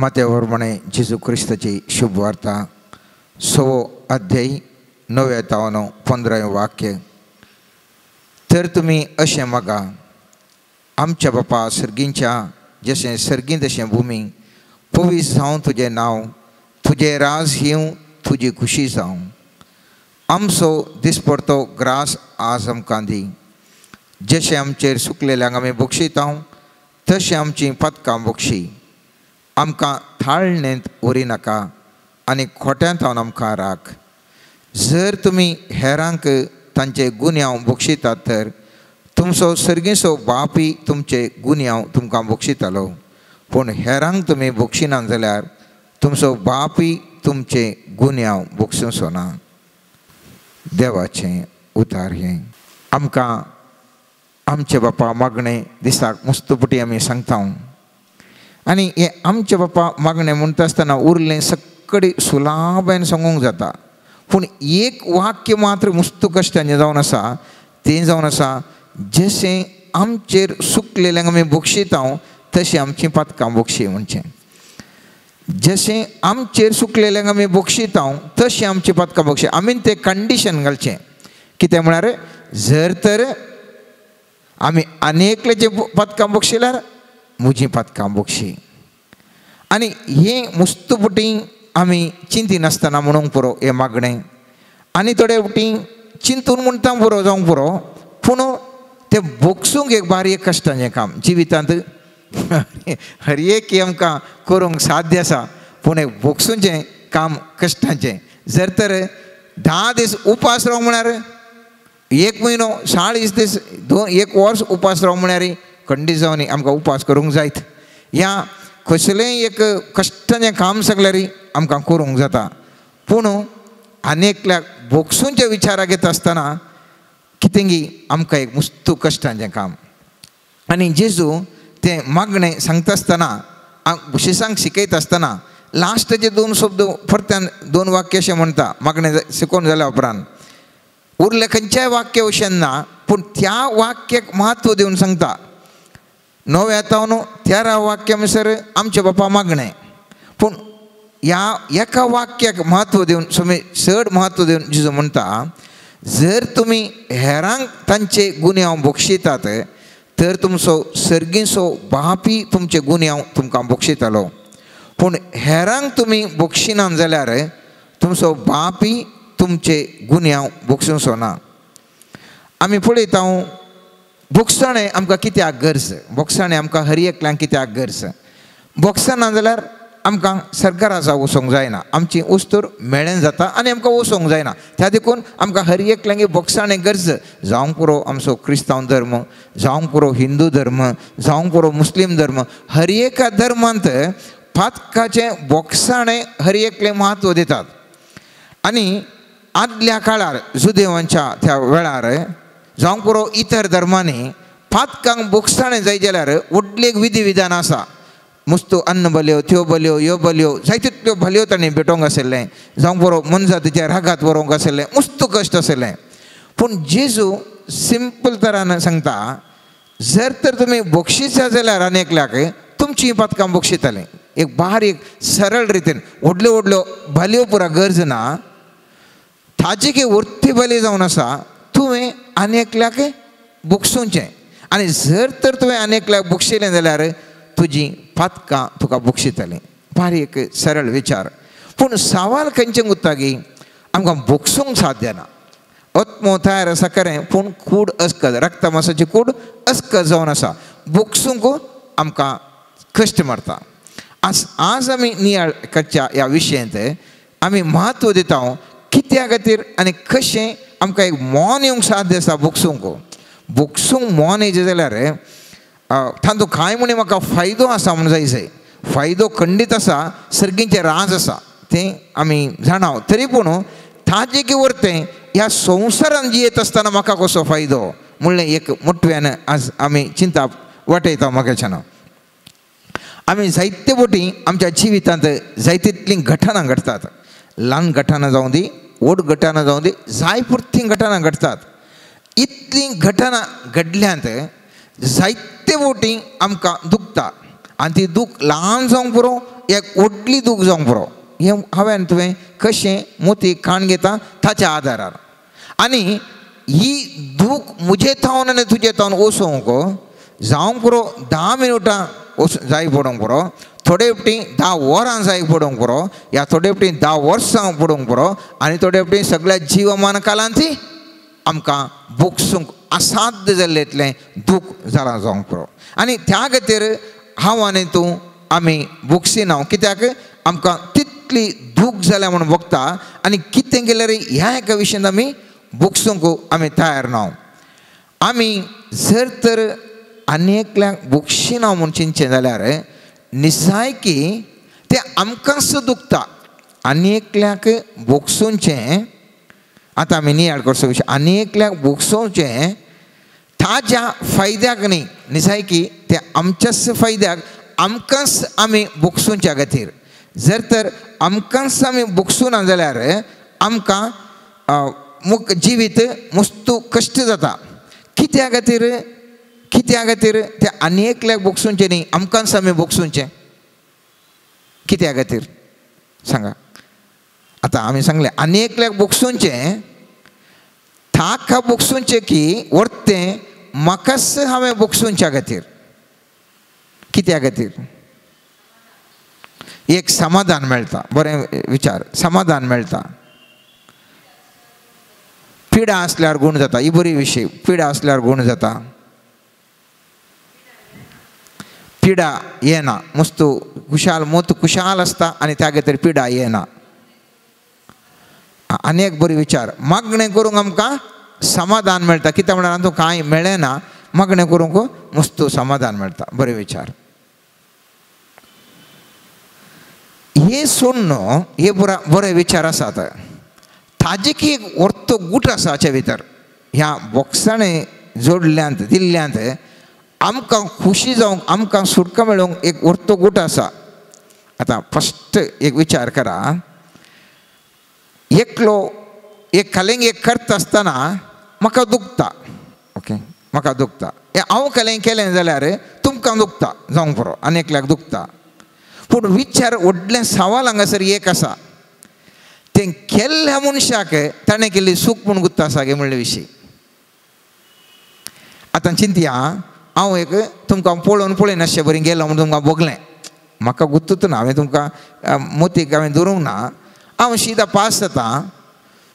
मात्या जेजू क्रिस्ताची शुभवार्ता 6वो अध्याय 9व्या तावन 15वें वाक्य. तर तुमी अशें मागा, आमच्या बापा सर्गींच्या जशें सर्गीं तशें भुमी, पवीस जावं तुजें नांव, तुजें राज येवं, तुजी खुशी जावं. आमचो दिसपडतो ग्रास आज आमकां दी, जशें आमचेर सुकलेल्यांक आमी बक्षिता तशें आमचीं पदकां बक्षी. आमकां थाळणेंत व्हरी नाका आनी खोट्यांत हांव आमकां राख. जर तुमी हेरांक तांचे गुन्यांव बक्षितात तर तुमचो सर्गीचो बापूय तुमचे गुन्यांव तुमकां बक्षितालो. पूण हेरांक तुमी बक्षिना जाल्यार तुमचो बापूय तुमचे गुन्यांव बक्षुचो ना. देवाचें उतार हें. आमकां आमचे बापा मागणें दिसाक मुस्तपुटी आमी सांगता आनी हें आमचे बापा मागणें म्हणटा आसतना उरलें सगळें सुलाबायन सांगूंक जाता. पूण एक वाक्य मात्र मुस्तू कश्टांचें जावन आसा, तें जावन आसा जशें आमचेर सुकलेल्यांक आमी बक्षिता तशें आमचीं पातकां बक्षी. म्हणचें जशें आमचेर सुकलेल्यांक आमी बक्षिता तशें आमचीं पातकां बक्षी. आमी तें कंडिशन घालचें कितें म्हळ्यार जर तर आमी आनी एकल्याचें पातकां बक्षिल्यार म्हजीं पातकां बक्षी. आनी हें मुस्तुपुटी आमी चिंतिनासतना म्हणूंक पुरो हें मागणें. आनी थोडे फावटी चिंतून म्हणटा पुरो जावंक पुरो, पूण तें बक्षूंक एक बारीक कश्टांचें काम जिवितांत हर एक आमकां करूंक साध्य आसा, पूण एक बक्षूंचें काम कश्टांचें. जर तर 10 दीस उपास रावंक म्हळ्यार 1 म्हयनो 40 दीस 1 वर्स उपास रावंक म्हळ्यार खंडीत जावन आमकां उपास करूंक जायत. ह्या कसलेंय एक कश्टाचें काम सगल्यार आमकां करूंक जाता, पूण आनी एकल्याक बक्षूंच्या विचाराक येता आसतना कितेंगी आमकां एक मुस्तू कश्टांचें काम. आनी जेजू तें मागणें सांगता आसतना शिसांक शिकयता आसतना लास्टाचे 2 शब्द परत्यान 2 वाक्य अशें म्हणटा मागणें शिकोवन जाल्या उपरांत. उरलें खंयच्याय वाक्य अशें ना, पूण त्या वाक्याक म्हत्व दिवन सांगता. 9व्या तावन 13 वाक्य म्हणसर आमचे बापा मागणें, पूण ह्या एका वाक्याक म्हत्व दिवन सुमी चड म्हत्व दिवन जेजू म्हणटा, जर तुमी हेरांक तांचे गुन्यांव बक्षितात तर तुमचो सर्गीचो बापूय तुमचे गुन्यांव तुमकां बक्षितालो. पूण हेरांक तुमी बक्षिना जाल्यार तुमचो बापूय तुमचे गुन्यांव बक्षुचो ना. आमी पळयता बोगसाणें आमकां कित्याक गरज, बोगसाणें आमकां हर एकल्यांक कित्याक गरज. बोगसां ना जाल्यार आमकां सरकाराचो वचोंक जायना, आमची वस्तूर मेळें जाता आनी आमकां वचोंक जायना. त्या देखून आमकां हर एकल्यांक बोगसाणें गरज. जावंक पुरो आमचो क्रिस्तांव धर्म, जावंक पुरो हिंदू धर्म, जावंक पुरो मुस्लीम धर्म, हर एका धर्मांत पातकाचें बोगसाणें हर एकलें म्हत्व दितात. आनी आदल्या काळार जुदेवांच्या त्या वेळार जावंक पुरो इतर धर्मांनी पातकांक बोगसाणें जाय जाल्यार व्हडली एक विधी विधान आसा. मुस्तू अन्न बल्यो, त्यो बल्यो, ह्यो बल्यो, जायते तितल्यो बल्यो तांणी भेटोवंक आशिल्लें. जावंक पुरो मनजातीच्या रागात बरोवंक आशिल्लें, मुस्तू कश्ट आशिल्लें. पूण जेजू सिंपल तरान सांगता, जर तर तुमी बक्षिसा जाल्यार आनी एकल्याक तुमचीं पातकां बक्षितालीं. एक बारीक सरळ रितीन व्हडल्यो व्हडल्यो बल्यो पुरा गरज ना, ताजी की वरती बली जावन आसा तुवें आनी एकल्याक बक्षुचें. आनी जर तर तुवें आनी एकल्याक बक्षिलें जाल्यार तुजी पातकां तुका बक्षितालीं. बारीक सरळ विचार, पूण सवाल खंयचें उरता की आमकां बक्षूंक साध्य ना. आत्मो तयार आसा खरें, पूण कूड अस्कद, रक्तमासाची कूड अस्कद जावन आसा, बक्षूंक आमकां कश्ट मारता. आज आज आमी नियाळ करच्या ह्या विशयांत आमी म्हत्व दिता कित्या खातीर आनी कशें आमकां एक मौन येवंक साध्य आसा बक्षूंक. बक्षूंक मौन येयचें जाल्यार तातूंत कांय म्हणी म्हाका फायदो आसा म्हूण जाय जाय, फायदो खंडीत आसा, सर्गींचें राज आसा तें आमी जाणा. तरी पूण ताजें की वरतें ह्या संवसारान जियेत आसतना म्हाका कसो फायदो म्हणलें एक मोटव्यान आज आमी चिंता वाटयता. म्हाकाच्यान आमी जायते फावटी आमच्या जिवितांत जायतितलीं घटनां घडटात, ल्हान घटनां जावं दी, व्हड घटनां जावं दी, जाय पुरतीं घटनां घडटात. इतलीं घटनां घडल्यांत जायते फावटी आमकां दुखता आनी ती दूख ल्हान जावंक पुरो एक व्हडली दूख जावंक पुरो. हें हांवें तुवें कशें मोती खाण घेता ताच्या आदारार. आनी ही दूख म्हजे थावन आनी तुजे थावन वचोंक जावंक पुरो 10 मिनटां जाय पडोवंक पुरो, थोडे फावटी 10 वरां जाय पडोवंक पुरो, ह्या थोडे फावटी 10 वर्सां पडोवंक पुरो, आनी थोडे फावटी सगळ्या जिवमान कालांत आमकां भोगसूंक असाध्य जाल्लें इतलें दूख जालां जावंक पुरो. आनी त्या खातीर हांव आनी तूं आमी भोगसिना, कित्याक आमकां तितली दूख जाल्या म्हूण भोगता आनी कितें केल्यार ह्या एका विशयांत आमी भोगसूंक आमी तयार ना. आमी जर तर आनी एकल्याक भोगशिना म्हूण चिंतचें जाल्यार निजायकी तें आमकांच दुखता. आनी एकल्याक भोगसुचें, आतां आमी नियाळ करचो विशय, आनी एकल्याक भोगसोवचें ताज्या फायद्याक न्ही, निजायकी तें आमच्याच फायद्याक, आमकांच आमी भोगसुच्या खातीर. जर तर आमकांच आमी भोगसुना जाल्यार आमकां मुख जिवीत मस्तू कश्ट जाता. कित्या खातीर, कित्या खातीर तें आनी एकल्याक भोगसुचें न्ही, आमकांच आमी भोगसुचें कित्या खातीर सांगा. आतां आमी सांगलें आनी एकल्याक भोगसुचें, ताका भोगसुचें की वर्तें म्हाकाच हांवें भोगसुच्या खातीर. कित्या खातीर? एक समाधान मेळटा, बरें विचार, समाधान मेळटा. पिडा आसल्यार गूण जाता, ही बरी विशय. पिडा आसल्यार गूण जाता, पिडा येना, मस्त खुशाल मोत खुशाल आसता आनी त्या खातीर पिडा येना. आनी एक बरी विचार, मागणें करूंक आमकां समाधान मेळटा. कित्याक म्हणल्यार आमकां कांय मेळना, मागणें करूंक मस्त समाधान मेळटा. बरें विचार. हे सोडून हे बरे विचार आसात. ताजे की एक वर्तो गूट आसा हाचे भितर, ह्या बॉक्सांनी जोडल्यांत दिल्ल्यांत आमकां खुशी जावंक, आमकां सुटका मेळोवंक एक वर्तो गूट आसा. आतां फस्ट एक विचार करा, एकलो एक खालेंग एक करता आसतना म्हाका दुखता, ओके, म्हाका दुखता, हांव खालें केलें जाल्यार तुमकां दुखता जावंक पुरो, आनी एकल्याक दुखता. पूण विचार व्हडलें सवाल हांगासर एक आसा, तें केल्ल्या मनशाक ताणें केल्ली सूख म्हूण गुत्त आसा गे म्हणले विशीं. आतां चिंतया, हांव एक तुमकां पळोवन पळयनासचे बरी गेलो म्हूण तुमकां भोगलें, म्हाका गुत्तूच ना, हांवें तुमकां मोतीक हांवें धरूंक ना, हांव शिदा पास जाता,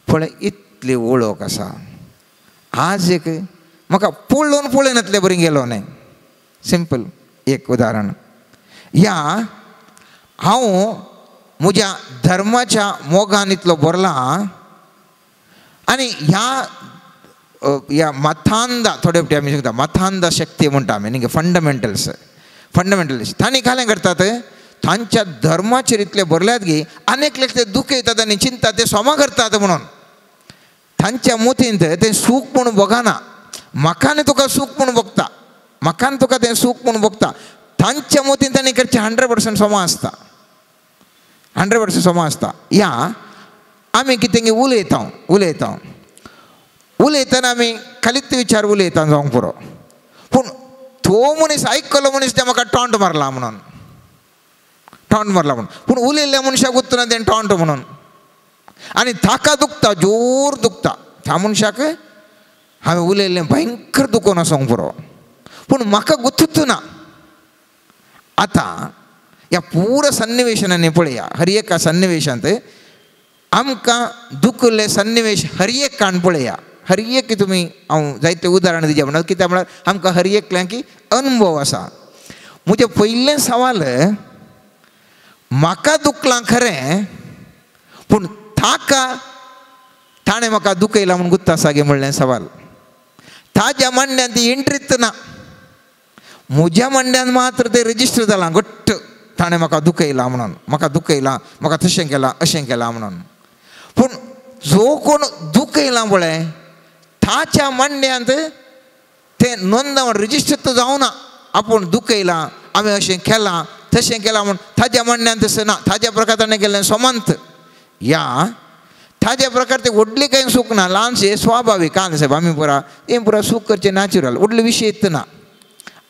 पळय इतली वळख आसा. आज एक म्हाका पळोवन पळयनातले बरी गेलो न्हय, सिंपल एक उदाहरण. ह्या हांव म्हज्या धर्माच्या मोगान इतलो भरला आनी ह्या ह्या मतांदा, थोडे फावटी आमी सांगता मतांदा शक्ती म्हणटा आमी न्ही, फंडामेंटल्स, फंडामेंटल्स तांणी कालें करतात, तांच्या धर्माचेर इतले भरल्यात की आनी एकले ते दुखयतात आनी चिंता ते सोमा करतात म्हणून तांच्या मोतींत तें सूख म्हूण भोगना. म्हाका आनी तुका सूख म्हूण भोगता, म्हाका आनी तुका तें सूख म्हूण भोगता. तांच्या मोतींत तांणी करचें 100% सोमा आसता, 100% सोमा आसता. ह्या आमी कितें उलयता उलयता उलयतना आमी खालीच विचार उलयता जावंक पुरो, पूण तो मनीस आयकलो मनीस तें म्हाका टॉन्ट मारला म्हणून, टॉन्ट मारला म्हणून, पूण उलयल्ल्या मनशाक उरतना तें टॉन्ट म्हणून, आनी ताका दुखता, जोर दुखता त्या मनशाक, हांवें उलयल्लें भयंकर दुखोन आसूंक पुरो, पूण म्हाका गुत्तूच ना. आतां ह्या पुरा सन्निवेशनांनी पळया, हर एका सन्निवेशांत आमकां दुखले सन्निवेश हर एक काण पळया, हर एक तुमी हांव जायते उदाहरण दिवचें म्हणल्यार कित्याक म्हळ्यार आमकां हर एकल्यांक अनुभव आसा. म्हजें पयलें सवाल, म्हाका दुखलां खरें, पूण ताका ताणें म्हाका दुखयलां म्हूण गुत्त आसा गे म्हणलें सवाल. ताज्या मांड्यान ती एंट्रीच ना, म्हज्या मांड्यान मात्र तें रजिस्टर जालां घट्ट, ताणें म्हाका दुखयलां म्हणून, म्हाका दुखयलां, म्हाका तशें केलां अशें केलां म्हणून. पूण जो कोण दुखयलां पळय ताच्या मांड्यांत तें नोंद रजिस्टर तर जावना, आपूण दुखयलां, आमी अशें केलां तशें केलां म्हूण ताज्या मांड्यांत तशें ना, ताज्या प्रकार ताणें केल्लें सोमंत. ह्या ताज्या प्रकार ते व्हडली कांय सूख ना, ल्हानशें स्वाभावीक कान सायब आमी पुरा हें पुरा सूख करचें नॅचरल, व्हडले विशय ना.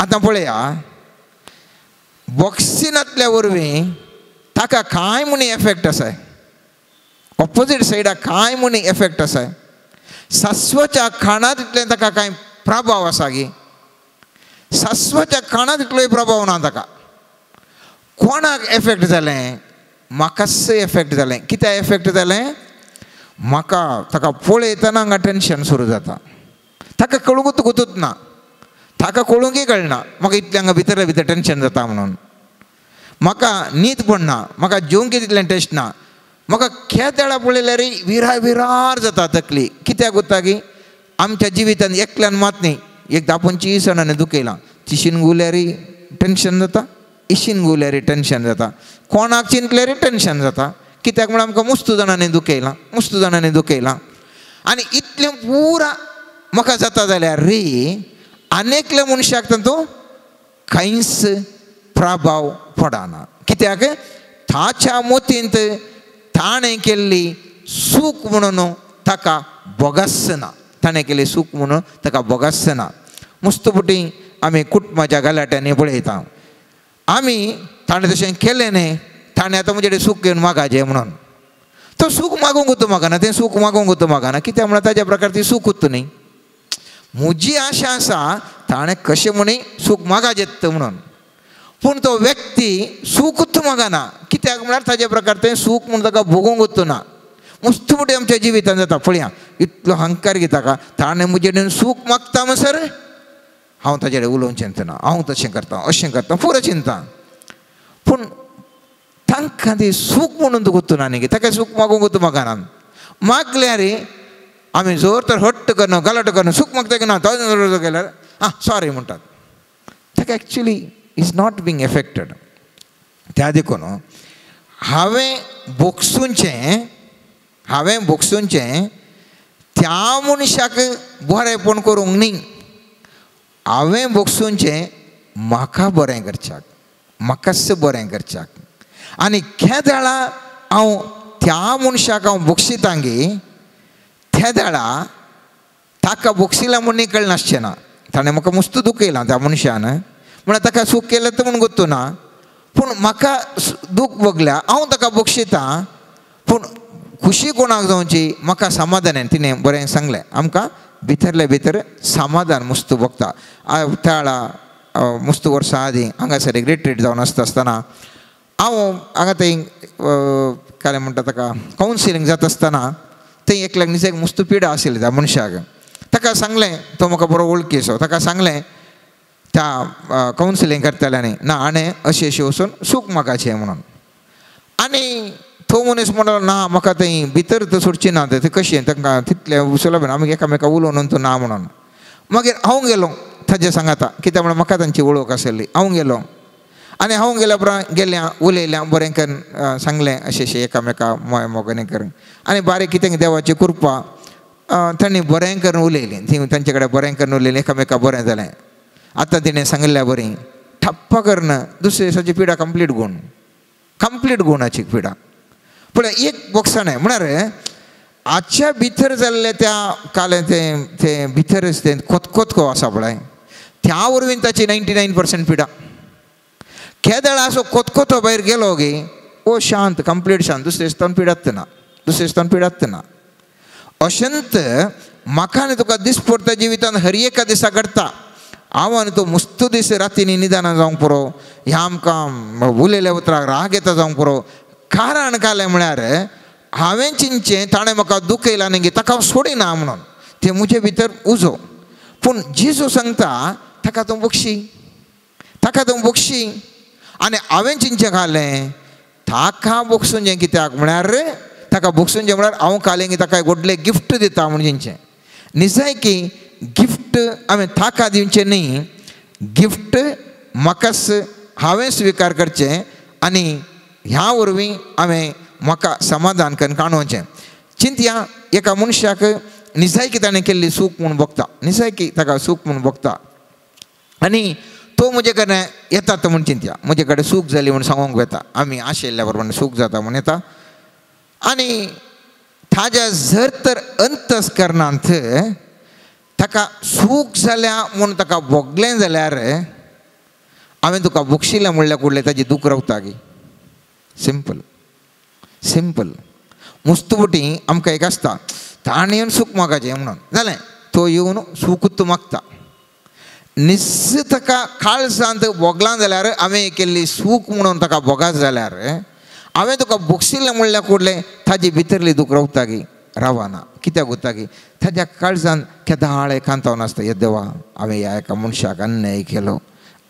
आतां पळया, बॉक्सिनांतल्या वरवीं ताका कांय म्हूण एफेक्ट आसाय, ऑपोजीट सायडाक कांय म्हूण एफेक्ट आसाय? सासवाच्या खाणांत तितलें ताका कांय प्रभाव आसा गी? सासवाच्या खाणांत तितलोय प्रभाव ना ताका. कोणाक एफेक्ट जालें? म्हाकाच एफेक्ट जालें. कित्याक एफेक्ट जालें? म्हाका ताका पळयतना हांगा टेंशन सुरू जाता. ताका कळूंकूच गुतूच ना, ताका कळूंकय कळना म्हाका इतलें हांगा भितर भितर टेंशन जाता म्हणून. म्हाका न्हीद पडना, म्हाका जेवंक तितलें टेस्ट ना, म्हाका खेळ पळयल्यार विरार विरार जाता तकली. कित्याक उरता की आमच्या जिवितान एकल्यान मात न्ही, एक 10-25 जाणांनी दुखयलां. तिशीन गुल्यार टेंशन जाता, इशीन गुल्यार टेंशन जाता, कोणाक चिंतल्यार टेंशन जाता. कित्याक म्हळ्यार आमकां मुस्तू जाणांनी दुखयलां, मुस्तू जाणांनी दुखयलां. आनी इतलें पुरा म्हाका जाता जाल्यार रे आनी एकल्या मनशाक तातूंत कांयच प्रभाव पडना. कित्याक? ताच्या मोतींत ताणें केल्ली सूख म्हणून ताका भोगस ना, ताणें केल्ली सूख म्हणून ताका भोगस ना. मुस्तपुटी आमी कुटुंबाच्या गलाट्यांनी पळयता, आमी ताणें तशें केलें न्ही, ताणें आतां म्हजे कडेन सूख घेवन मागाचें म्हणून. तो सूख मागूंक वता मागना, तें सूख मागूंक वता मागना. कित्याक म्हळ्यार ताज्या प्रकार ती सूख उरता न्ही. म्हजी आशा आसा ताणें कशें म्हणी सूख मागाचें म्हणून, पूण तो व्यक्ती सूखूच मागना. कित्याक म्हळ्यार ताज्या प्रकार तें सूख म्हूण ताका भोगूंक वता ना. मुस्त मोठे आमच्या जिवितान जाता. पळया इतलो हंकार घेता का, ताणें म्हजे कडेन सूख मागता म्हणसर हांव ताजे कडेन उलोवंक चिंतना, हांव तशें करता अशें करता पुरो चिंता. पूण तांकां ती सूख म्हणून तुका वता ना न्ही, ताका सूख मागूंक वता मागना. मागल्यार आमी जोर तर हट्ट करून गलाटो करून सूख मागता की ना तो केल्यार आं सॉरी म्हणटात. ताका actually is not being affected. त्या देखून हांवें भोगसुचें, हांवें भोगसुचें त्या मनशाक बरेंपण करूंक न्ही, हांवें भोगसुचें म्हाका बरें करच्याक, म्हाकाच बरें करच्याक. आनी केदळा हांव त्या मनशाक हांव भोगशितां गी, तेदळा ताका भोगशिला म्हूण कळनासचें ना. ताणें म्हाका मुस्त दुखयलां त्या मनशान, म्हळ्यार ताका सूख केलें तर म्हूण गोत्तू ना, पूण म्हाका दूख भोगल्या हांव ताका भोगशितां. पूण खुशी कोणाक जावची? म्हाका समाधान. तिणें बरें सांगलें, आमकां भितरले भितर समाधान मुस्त भोगता. त्याळा मुस्त वर्सां आदीं हांगासर एक रिट्रीट जावन आसता आसतना हांव हांगा थंय काय म्हणटा ताका कावन्सिलींग जाता आसतना थंय एकल्याक निजेक मुस्त पिडा आशिल्ली त्या मनशाक. ताका सांगलें, तो म्हाका बरो वळखीचो, ताका सांगलें त्या कावन्सिलींग करतल्यांनी ना हाणें अशें अशें वचून सूख मागाचें म्हणून. आनी तो मनीस म्हणलो ना म्हाका थंय भितर तर सोडची ना, तें कशें तांकां तितलें सुलभ आमी एकामेका उलोवन तूं ना म्हणून. मागीर हांव गेलो ताजे सांगाता, कित्याक म्हळ्यार म्हाका तांची वळख आशिल्ली. हांव गेलो आनी हांव गेल्या उपरांत गेल्या उलयल्या बरें करून सांगलें अशें अशें एकामेका मोय मोगानी करून. आनी बारीक कितें देवाची कृपा तांणी बरें करून उलयलीं, ती तांचे कडेन बरें करून उलयलीं, एकामेका बरें जालें. आतां तिणें सांगिल्ल्या बरी ठप्प करून दुसरे दिसाची पिडा कंप्लीट गूण, कंप्लीट गुणाची पिडा. पूण एक बोगसणें म्हळ्यार आजच्या भितर जाल्लें त्या कालें तें तें भितरच तें कोतकोतको आसा पळय, त्या वरवीं ताची 99% पिडा. केदळा असो कोतकोतो भायर गेलो गी ओ शांत, कंप्लीट शांत, दुसरे दिसान पिडात ना, दुसरे दिसान पिडात ना. अशेंत म्हाका आनी तुका दिसपडटा जिवितान हर एका दिसा घडटा. हांव आनी तो मुस्त दीस रातींनी निदानां जावंक पुरो, ह्या आमकां उलयल्या उतराक राग येता जावंक पुरो. कारण कालें म्हळ्यार हांवें चिंतचें ताणें म्हाका दुखयलां न्ही ताका हांव सोडिना म्हणून, तें म्हजे भितर उजो. पूण जेजू सांगता ताका तूं बक्षी, ताका तूं बक्षी. आनी हांवें चिंतचें घालें ताका बक्षून कित्याक म्हळ्यार ताका बक्षून म्हळ्यार हांव कालें की ताका व्हडलें गिफ्ट दिता म्हूण चिंतचें. निजाय की गिफ्ट हांवें ताका दिवचें न्ही, गिफ्ट म्हाकाच हांवें स्विकार करचें आनी ह्या वरवीं हांवें म्हाका समाधान करून काणोवचें. चिंतया एका मनशाक निजायकी ताणें केल्ली सूख म्हूण भोगता, निजायकी ताका सूख म्हूण भोगता आनी तो म्हजे कडेन येता तो म्हूण चिंतया, म्हजे कडेन सूख जाली म्हूण सांगूंक वेता, आमी आशिल्ल्या प्रमाणे सूख जाता म्हूण येता. आनी ताज्या जर तर अंतस्करणांत ताका सूख जाल्या म्हूण ताका भोगलें जाल्यार हांवें तुका बक्षिलें म्हणल्यार कुडलें ताजी दूख रावता गी, सिंपल सिंपल. मुस्तुपटी आमकां एक आसता ताणें येवन सूख मागाचें म्हणून जालें, तो येवन सुकूच मागता. निस्स ताका काळजांत भोगलां जाल्यार हांवें केल्ली सूख म्हणून ताका भोगात जाल्यार हांवें तुका भोगशिल्लें म्हणल्यार कुडलें ताजी भितरली दूख रावता की रावना. कित्याक उरता की ताज्या काळजान केदाळ कांतावन आसता, हे देवा हांवें ह्या एका मनशाक अन्याय केलो,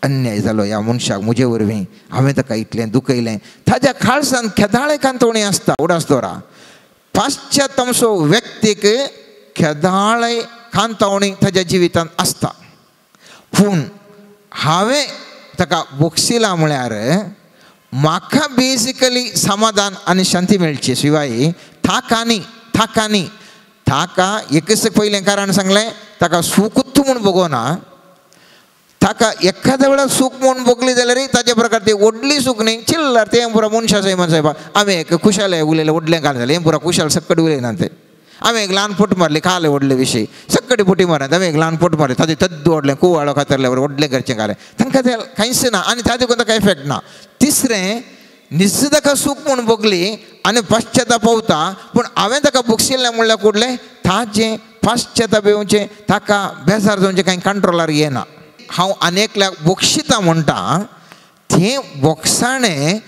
अन्याय जालो ह्या मनशाक म्हजे वरवीं, हांवें ताका इतलें दुखयलें. ताज्या काळजान केदाळे कांतवणी आसता. उडास दवरा, पाश्चात्य व्यक्तीक केदाळे कांतावणी ताज्या जिवितांत आसता. पूण हांवें ताका भोगशिलां म्हळ्यार म्हाका बेजिकली समाधान आनी शांती मेळची शिवाय ताका न्ही, ताका न्ही. ताका एकच पयलें कारण सांगलें, ताका सुकूच म्हूण भोगोना. ताका एखाद्या वेळार सूख म्हूण भोगली जाल्यार ताजे प्रकार ती व्हडली सूख न्ही, चिल्लर तें पुरा मनशा सैमान सायबा हांवें एक खुशाल उलयलें व्हडलें काल जालें, हें पुरा खुशाल सक्कड उलयना तें. हांवें एक ल्हान फोट मारली काल व्हडले विशय सक्कडी फोटी मारना, हांवें एक ल्हान फोट मारली ताजें तद्द व्हडलें कुवाळो कातरलें व्हडलें करचें घालें, तांकां तें कांयच ना आनी ताजे ताका इफेक्ट ना. तिसरें निश्चित ताका सूख म्हूण भोगली आनी पश्चाताप पावता, पूण हांवें ताका भोगशिल्लें म्हणल्यार कुडलें ताजें पश्चाताप येवचें, ताका बेजार जावचें कांय कंट्रोलार येना. हांव आनी एकल्याक भोगशिता म्हणटा तें भोगसाणें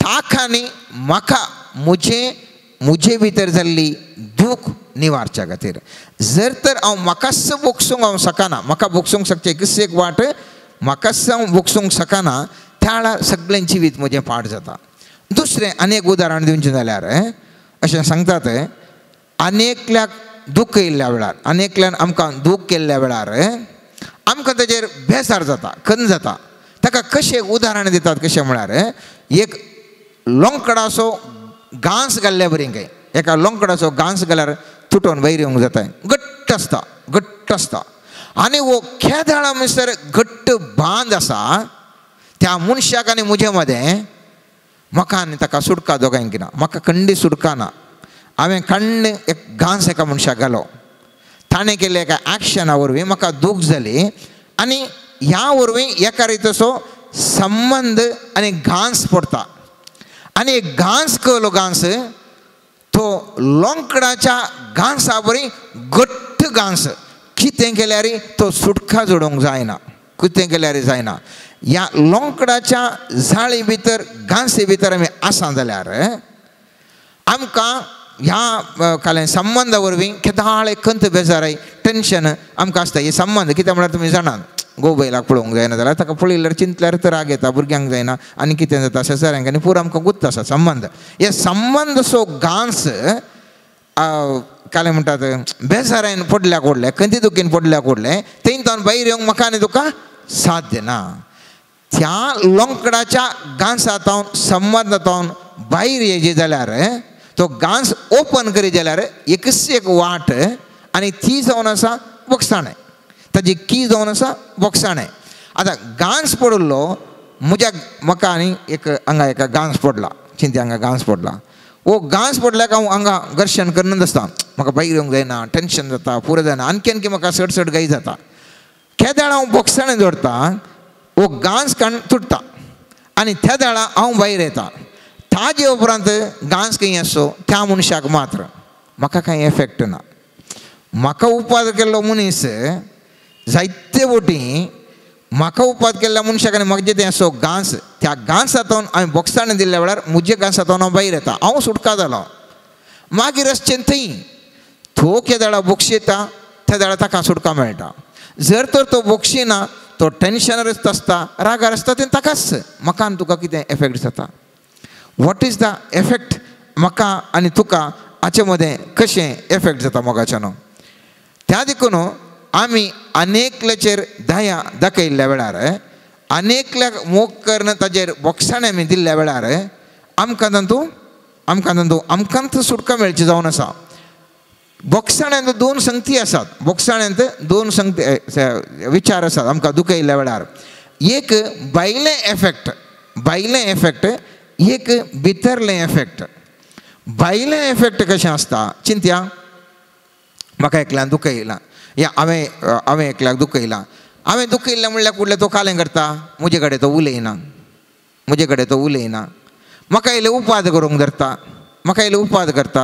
ताका न्ही म्हाका म्हजें म्हजे भितर जाल्ली दूख निवारच्या खातीर. जर तर हांव म्हाकाच भोगसूंक हांव शकना, म्हाका भोगसूंक शकचें एकच एक वाट, म्हाकाच हांव भोगसूंक शकना, त्या वेळार सगळें जिवीत म्हजें पाड जाता. दुसरें आनी एक उदाहरण दिवचें जाल्यार अशें सांगतात, आनी एकल्याक दूख येयल्ल्या वेळार, आनी एकल्यान आमकां दूख केल्ल्या वेळार आमकां ताजेर बेजार जाता, खंत जाता. ताका कशें उदाहरण दितात कशें म्हळ्यार एक लोंकडाचो घांस घाल्ल्या बरी काय, एका लोंकडाचो घांस घाल्यार तुटोन भायर येवंक जाता, घट्ट आसता, घट्ट आसता. आनी हो खेदाळा म्हणसर घट्ट बांद आसा त्या मनशाक आनी म्हजे मदें, म्हाका आनी ताका सुटका दोगांयक ना, म्हाका खंडी सुटका ना. हांवें खंड एक घांस एका मनशाक घालो, ताणें केल्ल्या एका एक्शना वरवीं म्हाका दूख जाली आनी ह्या वरवीं एका रितीचो संबंद आनी घांस पडटा. आनी एक घांस कलो घांस तो लोंकडाच्या घांसा बरी घट्ट घांस, कितें केल्यार तो सुटका जोडूंक जायना, कितें केल्यार जायना. ह्या लोंकडाच्या जाळी भितर घांसे भितर आमी आसा जाल्यार आमकां ह्या कालें संबंदा वरवीं केदाळ खंत बेजाराय टेंशन आमकां आसता. हे संबंद कितें म्हळ्यार तुमी जाणात, गोबैलाक पळोवंक जायना जाल्यार ताका पळयल्यार चिंतल्यार तर राग येता, भुरग्यांक जायना आनी कितें जाता शेजाऱ्यांक आनी पुरो आमकां गुत्त आसा संबंद. हे संबंद सो घांस कालें म्हणटात बेजारायन पडल्या कोडलें, खंती दुखीन पडल्या कोडलें, थंय तावन भायर येवंक म्हाका आनी तुका साध्य ना. त्या लोंकडाच्या घांसा तावन संबंदा तावन भायर येयचे जाल्यार तो घांस ओपन करी जाल्यार एकच एक वाट आनी ती जावन आसा भोगसाणें, ताजी की जावन आसा भोगसाणें. आतां घांस पडिल्लो म्हज्या म्हाका आनी एक हांगा एका घांस पडला, चिंती हांगा घांस पडला, हो घांस पडल्यार हांव हांगा घर्शण करनच आसता, म्हाका भायर येवंक जायना, टेंशन जाता, पुरो जायना, आणखी आणखी म्हाका चड चड गाय जाता. केदाळ हांव भोगसाणें दवरता, हो घांस काण तुटता आनी त्या वेळार हांव भायर येता. ताजे उपरांत घांस खंय आसो त्या मनशाक मात्र म्हाका कांय एफेक्ट ना. म्हाका उपाद केल्लो मनीस जायते वटी म्हाका उपाद केल्ल्या मनशाक आनी म्हाका जें आसो घांस, त्या घांसांतून हांवें भोगसाणें दिल्ल्या वेळार म्हज्या घांसांतून हांव भायर येता, हांव सुटका जालो. मागीर आसचें थंय तो केदाळा भोगशेता त्या वेळार ताका सुटका मेळटा. जर तर तो भोगशिना, तो टेंशनार आसता, रागार आसता, तें ताकाच, म्हाका आनी तुका कितें एफेक्ट जाता. What is the effect म्हाका आनी तुका हाचे मदें कशें एफेक्ट जाता मोगाच्यानो. त्या देखून आमी अनेकल्याचेर दया दाखयल्ल्या वेळार, अनेकल्याक मोग करून ताजेर भोगसाणें आमी दिल्ल्या वेळार आमकां तातूंत आमकां तातूंत आमकां सुटका मेळची जावन आसा. भोगसाण्यांत दोन संगती आसात, भोगसाण्यांत दोन संगती विचार आसात आमकां दुखयल्ल्या वेळार. एक भायलें एफेक्ट, भायलें एफेक्ट, एक भितरलें एफेक्ट. भायलें एफेक्ट कशें आसता चिंत्या, म्हाका एकल्यान दुखयलां या हांवें हांवें एकल्याक दुखयलां, हांवें दुखयलें म्हणल्यार कुडलें तो कालें करता, म्हजे कडेन तो उलयना, म्हजे कडेन तो उलयना. म्हाका इल्लें उपाद करूंक धरता, म्हाका इल्लें उपाद करता,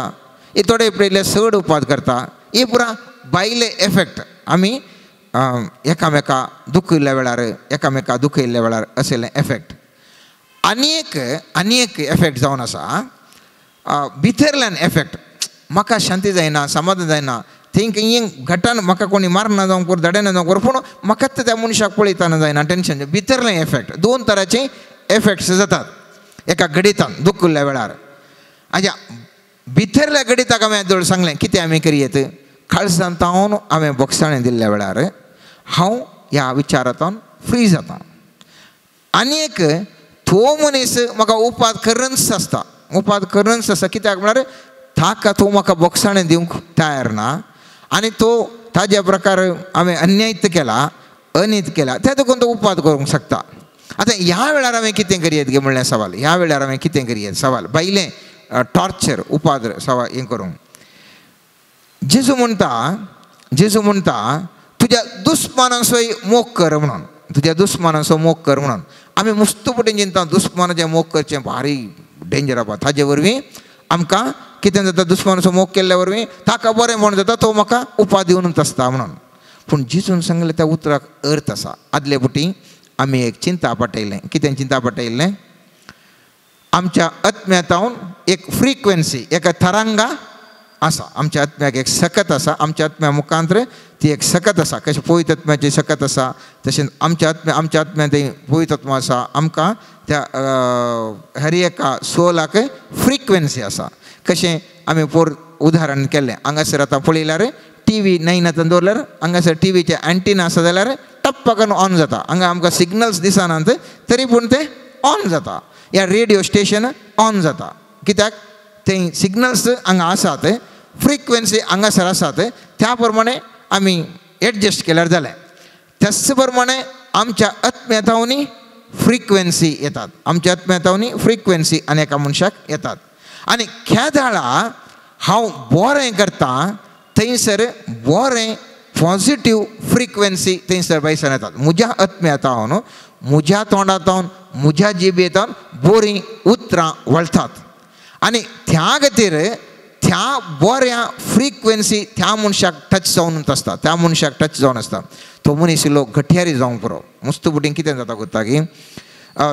हे थोडे इल्ले चड उपाद करता. हे पुरा भायले एफेक्ट आमी एकामेका दुखयल्ल्या वेळार, एकामेका दुखयल्ल्या वेळार असले एफेक्ट. आनी एक एफेक्ट जावन आसा भितरल्यान एफेक्ट. म्हाका शांती जायना, समाधान जायना, थंय घटान म्हाका कोणी मारना जावंक पुरो, धडयना जावंक पुरो, पूण म्हाकाच त्या मनशाक पळयतना जायना, टेंशन. भितरलें एफेक्ट. दोन तरांचे एफेक्ट्स जातात एका घडितान दुखिल्ल्या वेळार. आज्या भितरल्या घडिताक हांवें आदोळ सांगलें कितें आमी करयेत. काळजान तावन हांवें बोगसाणें दिल्ल्या वेळार हांव ह्या विचारांतून फ्री जाता. आनी एक तो मनीस म्हाका उपाद करनच आसता, उपाद करनच आसता. कित्याक म्हळ्यार ताका तो म्हाका बोगसाणें दिवंक तयार ना आनी तो ताज्या प्रकार हांवें अन्यायत केला, अनीत केला, त्या देखून तो उपाद करूंक शकता. आतां ह्या वेळार हांवें कितें करयेत गे म्हणलें सवाल. ह्या वेळार हांवें कितें करयेत सवाल. भायलें टॉर्चर उपाद्र सवाल हें करूंक. जेजू म्हणटा, जेजू म्हणटा तुज्या दुस्मानांचोय मोग कर म्हणून, तुज्या दुस्मानांचो मोग कर म्हणून. आमी मुस्तपटीन चिंता दुस्मानाचें मोग करचें भारी डेंजर आसा. ताजे वरवीं आमकां कितें जाता, दुस्मानाचो मोग केल्ल्या वरवीं ताका बरें म्हण जाता, तो म्हाका उपाद दिवनूच आसता म्हणून. पूण जेजून सांगलें त्या उतराक अर्थ आसा. आदले पुटी आमी एक चिंता पाटयलें. कितें चिंता पाटयलें? आमच्या आत्म्यातावन एक फ्रिक्वन्सी, एका तरंगा आसा. आमच्या आत्म्याक एक सकत आसा, आमच्या आत्म्या मुखांतर ती एक सकत आसा. कशें पवित्र आत्म्याची सकत आसा तशें आमच्या आत्म्या, आमच्या आत्म्यांत ती पवित्र आत्मा आसा. आमकां त्या हर एका सोलाक फ्रिक्वन्सी आसा. कशें आमी पोर उदाहरण केल्लें, हांगासर आतां पळयल्यार टी व्ही नयनांत दवरल्यार हांगासर टी व्हीचे एंटिना आसा जाल्यार टप्प करून ऑन जाता. हांगा आमकां सिग्नल्स दिसनात तरी पूण ते ऑन जाता. या रेडियो स्टेशन ऑन जाता. कित्याक ते सिग्नल्स हांगा आसात, फ्रिक्वन्सी हांगासर आसात, त्या प्रमाणे आमी एडजस्ट केल्यार जालें. त्याच प्रमाणे आमच्या आत्म्यातावनी फ्रिक्वन्सी येतात, आमच्या आत्म्यातावनी फ्रिक्वन्सी आनी एका मनशाक येतात. आनी केदाळा हांव बरें करता थंयसर बरें पॉजिटीव फ्रिक्वन्सी थंयसर भायसर येतात. म्हज्या आत्म्यातावन, म्हज्या तोंडांतावन, म्हज्या जिबेतावन बरीं उतरां वळतात आनी त्या खातीर त्या बऱ्या फ्रिक्वन्सी त्या मनशाक टच जावन आसता, त्या मनशाक टच जावन आसता. तो मनीस इल्लो गठ्यारी जावंक पुरो. मुस्तपुटीन कितें जाता कोत्ता की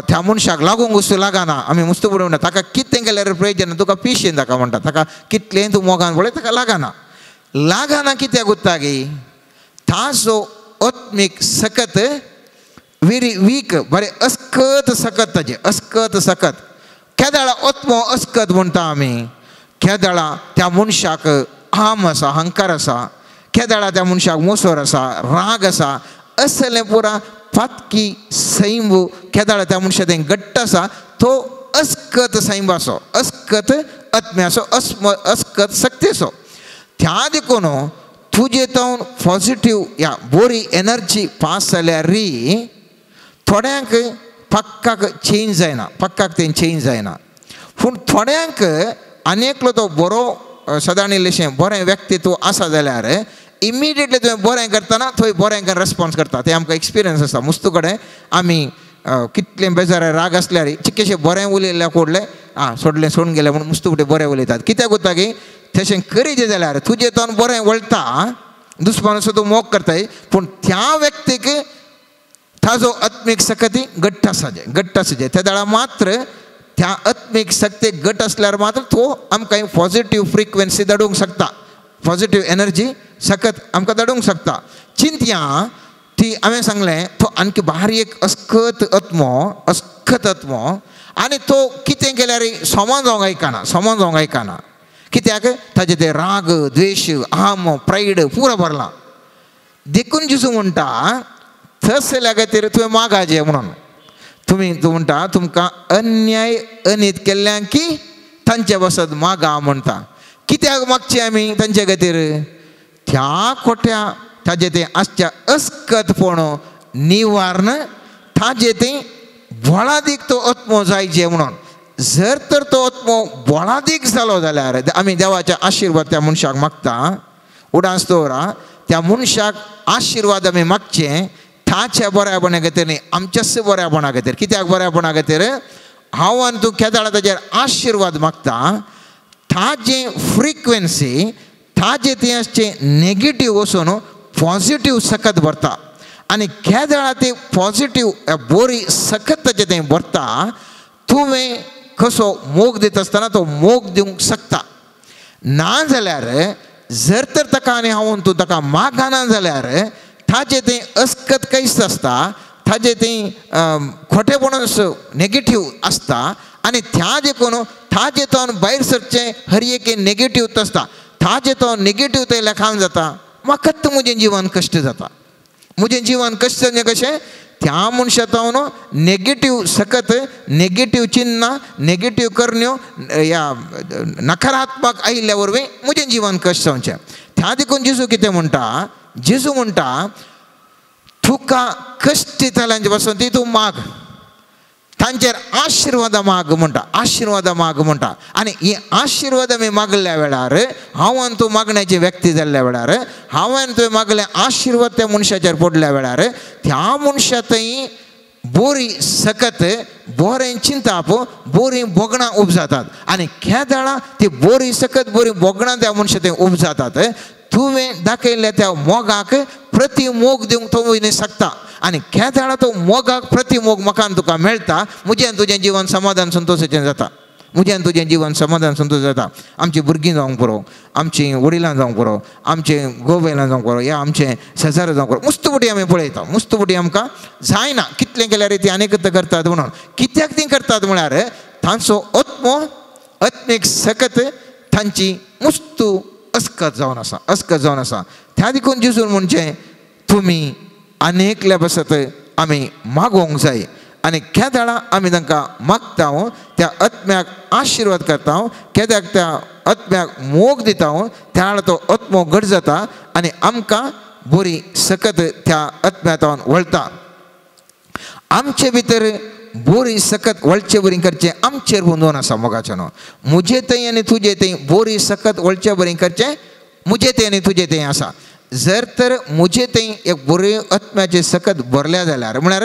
त्या मनशाक लागूंक वस्तू लागना. आमी मुस्तपुटी म्हणटा ताका कितें केल्यार प्रयोजन, तुका पिशेन ताका म्हणटा, ताका कितलें तूं मोगान पळय ताका लागना. लागना कित्याक कोत्ता की ताजो आत्मीक सकत वेरी वीक, बरें अस्कत सकत ताजें, अस्कत सकत. केदाळा आत्मो अस्कत म्हणटा आमी, केदाळा त्या मनशाक आम आसा, अहंकार आसा, केदाळा त्या मनशाक मोसोर आसा, राग आसा, असलें पुरा पातकी सैंब केदाळा त्या मनशा तें घट्ट आसा. तो अस्कत सैंबाचो, अस्कत आत्म्याचो, अस्कत शक्तीचो. त्या देखून तुजे तावन पॉजिटीव या बरी एनर्जी पास जाल्यार थोड्यांक पक्काक चेंज जायना, पक्काक तें चेंज जायना. पूण थोड्यांक आनी एकलो तो बरो सदां इल्लेशें बरें व्यक्तित्व आसा जाल्यार इमिडिएटली तुवें बरें करतना थंय बरें रेस्पोन्स करता. तें आमकां एक्सपिरियन्स आसा. मुस्तू कडेन आमी कितलें बेजार राग आसल्यार चिक्केशें बरें उलयल्ल्या कोडलें आं सोडलें सोडून गेलें म्हूण मुस्तू फुडें बरें उलयतात. कित्याक उरता की तशें करीत जाल्यार तुजें तोंड बरें वळटा, दुस्मानाचो तूं मोग करताय, पूण त्या व्यक्तीक ताजो आत्मीक शक्ती घट्ट आसा, घट्ट आसा. त्या वेळार मात्र त्या आत्मीक शक्ती घट आसल्यार मात्र तो आमकां पॉजिटीव फ्रिक्वन्सी धाडूंक शकता, पॉजिटीव एनर्जी सकत आमकां धाडूंक शकता. चिंतया ती हांवें सांगलें तो आणखी भारी एक अस्कत आत्मो, अस्कत आत्मो आनी तो कितें केल्यार समान जावंक आयकना, समान जावंक आयकना. कित्याक ताजे ते राग, द्वेश, आम, प्रायड पुरो भरला. देखून जेजू म्हणटा थसल्या खातीर तुवें मागाजे म्हणून. तुमी तूं म्हणटा तुमकां अन्याय अनीत केल्ल्यान की तांचे बसत मागा म्हणटा. कित्याक मागचें आमी तांचे खातीर? त्या खोट्या ताजें तें आसच्या अस्कतपण निवारण ताजें तें बळादीक तो आत्मो जायचे म्हणून. जर तर तो आत्मो बळादीक जालो जाल्यार आमी देवाचे आशिर्वाद त्या मनशाक मागता. उडास दवरा त्या मनशाक आशिर्वाद आमी मागचे ताच्या बऱ्यापणा खातीर न्ही, आमच्याच बऱ्यापणा खातीर. कित्याक बऱ्यापणा खातीर? हांव आनी तूं केदाळा ताजेर आशिर्वाद मागता ताजे फ्रिक्वेन्सी ताजे तें आसचें नेगेटीव वचून पॉजिटीव सकत भरता आनी केदळा ती पॉजिटीव बोरी सकत ताजें तें भरता तुवें कसो मोग दिता आसतना तो मोग दिवंक शकता. ना जाल्यार जर तर ताका आनी हांव तूं ताका मागना जाल्यार ताजें तें अस्कत कैस आसता ताजें तें खोटेपणान नेगेटीव आसता आनी त्या देखून ताजें तो भायर सरचें हर एक नेगेटीव आसता ताजें तो नेगेटीव तें लेखान जाता म्हाका म्हजें जिवन कश्ट जाता. म्हजें जिवन कश्ट जालें कशें त्या मनशा तो नेगेटीव सकत नेगेटीव चिन्नां नेगेटीव करण्यो ह्या नकारात्मक आयिल्ल्या वरवीं म्हजें जिवन कश्ट जावचें. त्या देखून जेजू कितें म्हणटा जेजू म्हणटा तुका कश्ट दितल्यांचे पासून ती तूं माग तांचेर आशिर्वादा माग म्हणटा आशिर्वादा माग म्हणटा. आनी ही आशिर्वाद आमी मागल्या वेळार हांव आनी तूं मागण्याची व्यक्ती जाल्ल्या वेळार हांव आनी तुवें मागले आशिर्वाद त्या मनशाचेर पडल्या वेळार त्या मनशा थंय बोरी सकत बोरें चिंताप बोरीं भोगणां उब जातात आनी केदळां ती बोरी सकत बोरी भोगणां त्या मनशा थंय उब जातात. तुवें दाखयल्ल्या त्या मोगाक प्रति मोग दिवंक तो वयनी शकता आनी केदळा तो मोगाक प्रति मोग म्हाका आनी तुका मेळटा म्हजें आनी तुजें जिवन समाधान संतोशाचें जाता. म्हजें आनी तुजें जिवन समाधान संतोश जाता. आमची भुरगीं जावंक पुरो आमचीं वडिलां जावंक पुरो आमचें घोव-बायलां जावंक पुरो या आमचें शेजारी जावंक पुरो मुस्तुपटी आमी पळयता मुस्तुपटी आमकां जायना कितलें केल्यार ती आनीक करतात म्हणून कित्याक तीं करतात म्हळ्यार तांचो आत्मो आत्मीक सकत तांची मुस्तू अस्कत जावन आसा अस्कत जावन आसा. त्या देखून जेजून म्हणचें तुमी आनी एकल्या पासत आमी मागोवंक जाय आनी केदळा आमी तांकां मागता त्या आत्म्याक आशिर्वाद करता केद्याक त्या आत्म्याक मोग दिता त्या वेळार तो आत्मो घट जाता आनी आमकां बरी सकत त्या आत्म्यातावन वळटा. आमचे भितर बोरी सकत वळचे बरी करचें आमचेर बंदून आसा मोगाचें न्हू म्हजे थंय आनी तुजे थंय बोरी सकत वळचे बरी करचें म्हजे थंय आनी तुजे थंय आसा. जर तर म्हजे थंय एक बोरी आत्म्याचें सकत भरल्या जाल्यार म्हळ्यार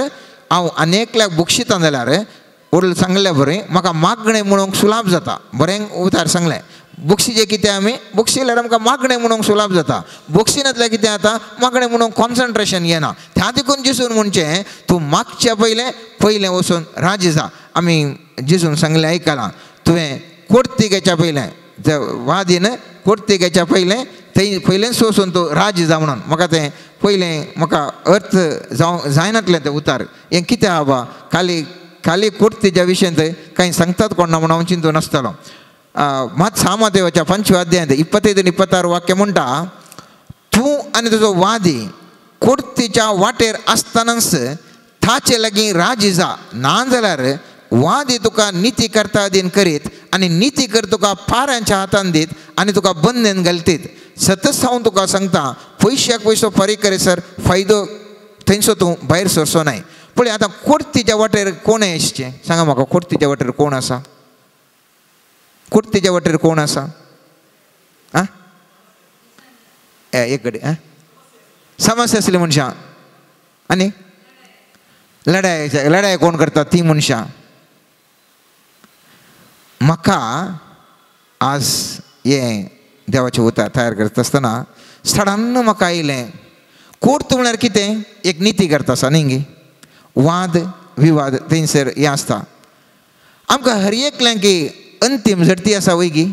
हांव आनी एकल्याक बक्षिता जाल्यार वडील सांगल्या बरें म्हाका मागणें म्हणूंक सुलाभ जाता. बरें उतार सांगलें बक्षीचें कितें आमी बक्षिल्यार आमकां मागणें म्हणूंक सुलाभ जाता बक्षिनातल्यार कितें जाता मागणें म्हणूंक कॉन्सन्ट्रेशन येना. त्या देखून जेजून म्हणचें तूं मागच्या पयलें पयलें वचून राजी जा. आमी जेजून सांगलें आयकलां तुवें कोर्ती घेवच्या पयलें वादीन कोर्ती घेवच्या पयलें थंय पयलेंच वचून तूं राजी जा म्हणून म्हाका तें पयलें म्हाका अर्थ जावं जायनातलें तें उतार हें कितें आहा खाली खाली कोर्तीच्या विशयांत कांय सांगतात कोण ना म्हणून हांव चिंतून आसतालो. मात सामादेवाच्या 5व्या अध्यायांत 25 26 वाक्य म्हणटा तूं आनी तुजो वादी कोर्तीच्या वाटेर आसतनाच ताचे लागीं राजी जा ना जाल्यार वादी तुका निती करता अधीन करीत आनी निती कर तुका पाऱ्यांच्या हातान दीत आनी तुका बंदेन घालतीत. सतत हांव तुका सांगता पयशाक पयसो फारीक करीसर फायदो थंयसो तूं भायर सरचो नाय. पळय आतां कोर्तीच्या वाटेर कोण आसचें सांगा म्हाका कोर्तीच्या वाटेर कोण आसा कोर्तीच्या वाटेर कोण आसा आं एक कडेन आं समस्या आसली मनशां आनी लडाय लडाय कोण करता ती मनशां. म्हाका आज हें देवाचें उतर तयार करता आसतना सडन म्हाका आयलें कोर्त म्हळ्यार कितें एक निती करता आसा न्ही गे वाद विवाद थंयसर हें आसता. आमकां हर एकल्यांकी अंतीम झडती आसा वय गी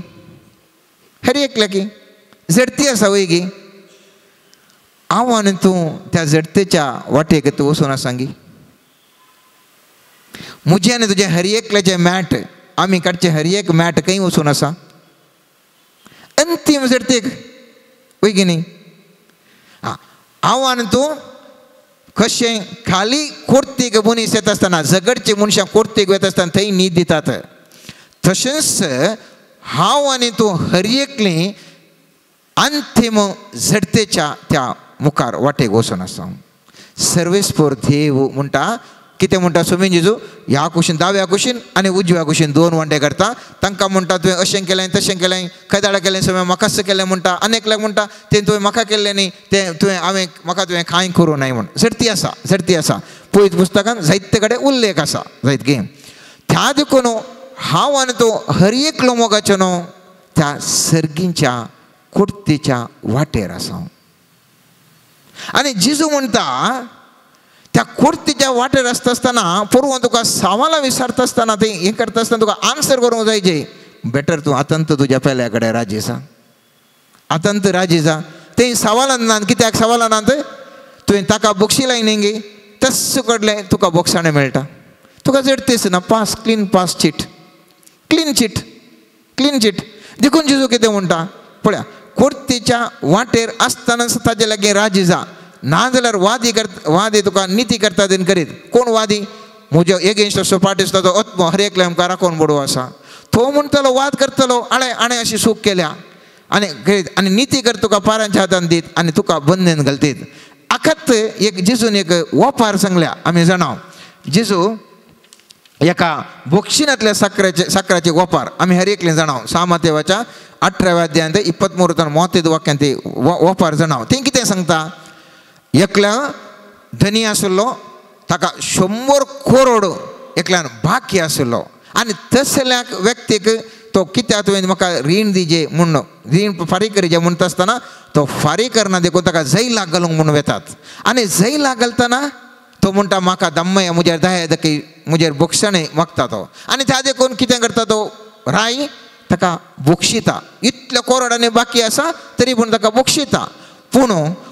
हर एकल्याकी झडती आसा वय गी हांव आनी तूं त्या झडतेच्या वाटेक तूं वचून आसा गी म्हजें आनी तुजें हर एकल्याचें मॅट आमी काडचें हर एक मॅट खंय वचून आसा अंतीम झडतेक वय गी न्ही. आं हांव आनी तूं कशें खाली कोर्तीक मनीस येता आसतना झगडची मनशां कोर्तीक वता आसतना थंय न्हीद दितात तशेंच हांव आनी तूं हर एकली अंतीम झडतेच्या त्या मुखार वाटेक वचून आसा. सर्वेस्पोर देव म्हणटा कितें म्हणटा सोमीन जेजू ह्या कुशीन दाव्या कुशीन आनी उजव्या कुशीन दोन वांटे करता तांकां म्हणटा तुवें अशें केलें तशें केलें खंय केलें सगळें म्हाकाच केलें म्हणटा आनी एकल्याक म्हणटा तें तुवें म्हाका केल्लें न्ही तें तुवें हांवें म्हाका तुवें कांय करूं नाय म्हण. झडती आसा झडती आसा पयत पुस्तकान जायते कडेन उल्लेख आसा जायत गे. त्या देखून हांव आनी तो हर एकलो मोगाचो न्हू त्या सर्गींच्या कोर्तेच्या वाटेर आसा. आनी जेजू म्हणटा त्या कोर्तेच्या वाटेर आसता आसतना पोरवां तुका सवालां विचारता आसतना तें हें करता आसतना तुका आन्सर करूंक जाय जे बेटर तूं आतंत तुज्या पेल्या कडेन राजी जा, आतंत राजी जा. तें सवालां नात, कित्याक सवालां नात? तुवें ताका बक्षी लायनी गे तस कडलें तुका बोक्षाणें मेळटा, तुका जडतेच ना, pass, clean pass chit, clean chit, clean chit. देखून जेजू कितें म्हणटा पळया, कोर्तेच्या वाटेर आसतनाच ताजे लागीं राजी जा, ना जाल्यार वादी करता, वादी तुका निती करता तेन करीत. कोण वादी? म्हज्या एगेन्स्ट असो पार्टी आसता तो आत्मो हर एकल्या आमकां राखोवन बडोव आसा, तो म्हणटलो वाद करतलो आणे आणे अशी चूक केल्या आनी करीत आनी निती कर तुका पारांच्या हातान दीत आनी तुका बंदेन घालतीत. आखत एक जेजून एक वपार सांगल्या आमी जाणा, जेजू एका बोक्षिनांतल्या साकराचे वपार आमी हर एकले जाणा, सामातेवाच्या 18व्या अध्यायांत 23 30 वाक्यांत ते वपार जाणा. तें कितें सांगता, एकल्या धनी आशिल्लो ताका 100 करोड एकल्यान बाकी आशिल्लो आनी तसल्या व्यक्तीक तो कित्याक तुवें म्हाका रीण दिजे म्हूण, रीण फारीक करिजे म्हणटा आसतना तो फारीक करना देखून ताका जैलाक घालूंक म्हूण वेतात. आनी जैलाक घालतना तो म्हणटा म्हाका दम्मय म्हजेर दया दकी म्हजेर बोक्षणें मागता तो. आनी त्या देखून कितें करता तो राय ताका बोक्षिता, इतल्या करोडांनी बाकी आसा तरी पूण ताका बोक्षिता. पूण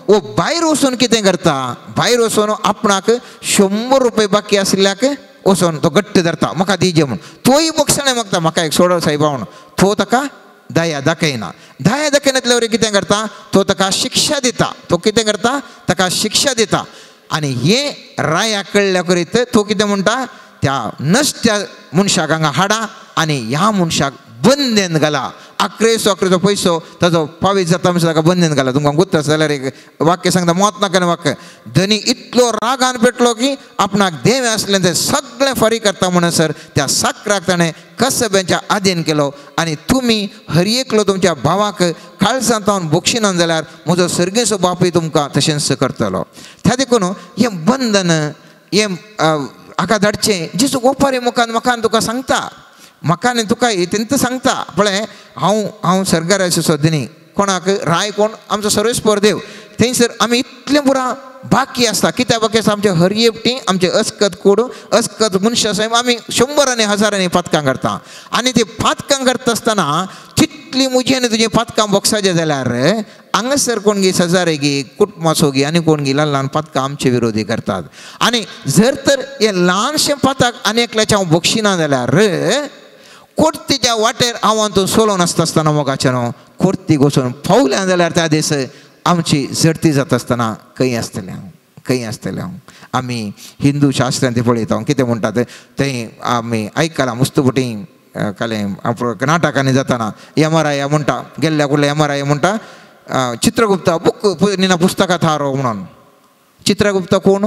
वो भायर वचून कितें करता, भायर वचून आपणाक 100 रुपये बाकी आशिल्ल्याक वचून तो घट्ट धरता म्हाका दिजे म्हूण, तोय बोक्षणें मागता म्हाका एक सोडो सायबा म्हूण, तो ताका दया दाखयना. दया दाखयनातल्या वरी कितें करता तो ताका शिक्षा दिता, तो कितें करता ताका शिक्षा दिता. आनी हे राया कळ्ळ्या करीत तो कितें म्हणटा त्या नश्ट्या मनशाक हांगा हाडा आनी ह्या मनशाक बंदेन घाला. अकरेचो अकरेचो पयसो ताजो पावीस जाता म्हणसर ताका बंदेन घाला. तुमकां गुत्त आसा जाल्यार एक वाक्य सांगता, मत नाका वाक्य, धनी इतलो रागान पेटलो की आपणाक देव आसलें तें सगळें फारीक करता म्हणसर त्या साकराक ताणें कसब्यांच्या आदीन केलो. आनी तुमी हर एकलो तुमच्या भावाक काळजांत बोक्षिनान जाल्यार म्हजो सर्गेचो बापूय तुमकां तशेंच करतलो. त्या देखून हें बंधन हें हाका धाडचें जेजू ओपारी मुखान म्हाका तुका सांगता, म्हाका न्ही तुका तेंच सांगता पळय हांव हांव सर्गाराचो सदनी कोणाक राय कोण आमचो सर्वेस्पर देव, थंयसर आमी इतलें पुरा बाकी आसता. कित्याक बाकी आसता? आमचे हरयेपटी आमचे अस्कत कोड अस्कत मनशां सैम आमी शंबरांनी हजारांनी पातकां करता. आनी ती पातकां करता आसतना तितली म्हजी आनी तुजी पातकां बोगसाचें जाल्यार हांगासर कोण गी सजारे गी कुटुंबाचो गी आनी कोण गी ल्हान ल्हान पातकां आमचे विरोधी करतात. आनी जर तर हें ल्हानशें पातक आनी एकल्याचें हांव बोगशिना जाल्यार कोर्तीच्या वाटेर हांव तूं सोलोवन आसता आसतना मोगाचें न्हू कोर्तीक वचून पावल्या जाल्यार त्या दीस आमची झडती जाता आसतना खंय आसतलें हांव, खंय आसतलें हांव. आमी हिंदू शास्त्रांत ते पळयता कितें म्हणटात थंय आमी आयकलां मुस्तुपटी कालें नाटकांनी जाताना यमराया म्हणटा गेल्ल्या कुडल्या यमराया म्हणटा चित्रगुप्ता बुक निना पुस्तकां थारो म्हणून. चित्रगुप्त कोण?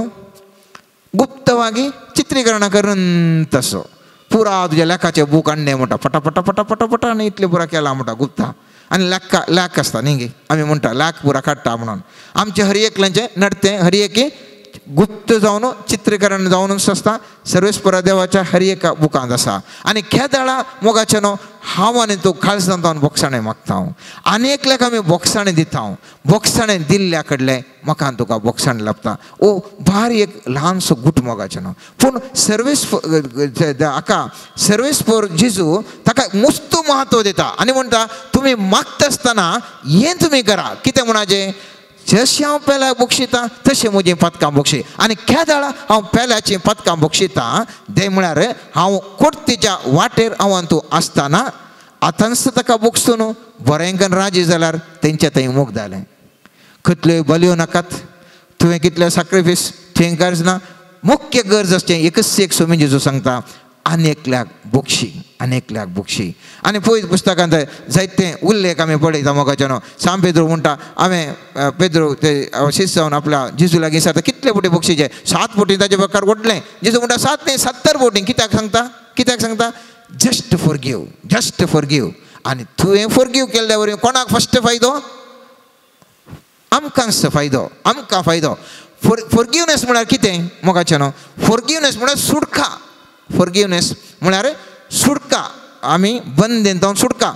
गुप्तवागी चित्रीकरण करून तसो पुरा तुज्या लेखाचे बूक आणले म्हणटा पटापटा पटापटा पटा आनी इतले पुरा केला म्हणटा गुप्ता. आनी लाख लाख आसता न्ही गे आमी म्हणटा लाख पुरा काडटा म्हणून. आमचे हर एकल्याचें नडतें हर एके गुप्त जावन चित्रीकरण जावनूच आसता सर्वेस्परा देवाच्या हर एका बुकांत आसा. आनी केदाळा मोगाचें न्हू हांव आनी तूं काळजांत जावन बोगसाणें मागता हांव आनी एकल्याक आमी बोगसाणें दिता हांव, बोगसाणें दिल्ल्या कडलें म्हाका तुका बोगसाणें लाबता. ओ भारी एक ल्हानसो गुट मोगाचें न्हू. पूण सर्वेस हाका सर्वेस्पर जेजू ताका मुस्तू म्हत्व दिता आनी म्हणटा तुमी मागता आसतना हें तुमी करा. कितें म्हणाचें? जशें हांव पेल्याक बक्षितां तशें म्हजीं पातकां बक्षी. आनी केदाळा हांव पेल्याचीं पातकां बक्षितां तें म्हळ्यार हांव कोर्तीच्या वाटेर हांव तूं आसतना आतांच ताका बगसू न्हू बरें राजी जाल्यार तेंच्या थंय मोग जालें. कितल्योय बलयो नाकात, तुवें कितले सॅक्रिफायस तुवें गरज ना, मुख्य गरज आसचें एकच एक स्वामी जेजू सांगता आनी एकल्याक बक्षी, आनी एकल्याक बक्षी. आनी पयस पुस्तकांत जायते उल्लेख आमी पळयता मोगाचे न्हू. सांब पेद्रो म्हणटा हांवें पेद्रो ते शिस्त जावन आपल्या जेजू लागीं विचारता कितले बोटी बक्षीचे? 7 बोटी ताजे प्रकार व्हडलें. जेजू म्हणटा 7 न्ही 70 बोटी. कित्याक सांगता? कित्याक सांगता? Just forgive, just forgive. आनी तुवें फॉरगीव केल्ल्या वरवीं कोणाक फस्ट फायदो? आमकांच फायदो, आमकां फायदो. फॉरगिवनेस म्हळ्यार कितें मोगाचें न्हू? फॉरगिवनेस म्हळ्यार सुटका. फॉरगिवनेस म्हळ्यार सुटका, आमी बंदेन जावन सुटका.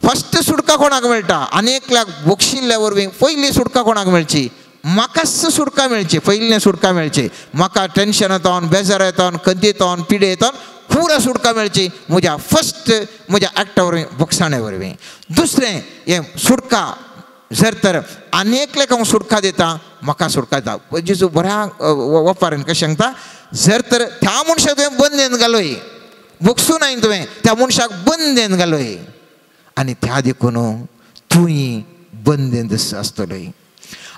फस्ट सुटका कोणाक मेळटा? आनी एकल्याक बक्षिल्ल्या वरवीं पयली सुटका कोणाक मेळची? म्हाकाच सुटका मेळची, पयलीं सुटका मेळची. म्हाका टेन्शन येता, बेजार येता, खंती येता, पिडे येता, पुरा सुटका मेळची म्हज्या फस्ट म्हज्या एक्टा वरवीं, बक्षाणे वरवीं. दुसरें हें सुटका जर तर आनी एकल्याक हांव सुटका दिता, म्हाका सुटका दिता. जेजू बऱ्या वपारान कशें सांगता, जर तर त्या मनशाक तुवें बंदेन घालोय, बक्षूं नाय तुवें, त्या मनशाक बंदेन घालोय आनी त्या देखून तूंय बंदेन आसतलोय.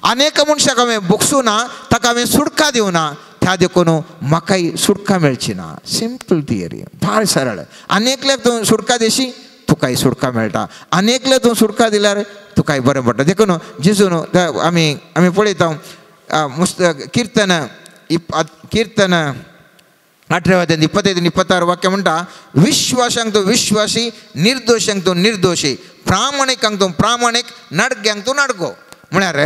आनी एका मनशाक हांवें बक्षूं ना, ताका हांवें सुटका दिवं ना, त्या देखून म्हाकाय सुटका मेळची ना. सिंपल थियरी, भार सरळ. आनी एकल्याक तूं सुटका दिशी, तुकाय सुटका मेळटा. आनी एकल्याक तूं सुटका दिल्यार तुकाय बरें पडटा. देखून जेजून आमी आमी पळयता किर्तन किर्तन 18 25 26 वाक्य म्हणटा, विश्वासांक तूं विश्वासी, निर्दोशांक तूं निर्दोशी, प्रामाणिकांक तूं प्रामाणीक, नाडग्यांक तूं नाडगो. म्हळ्यार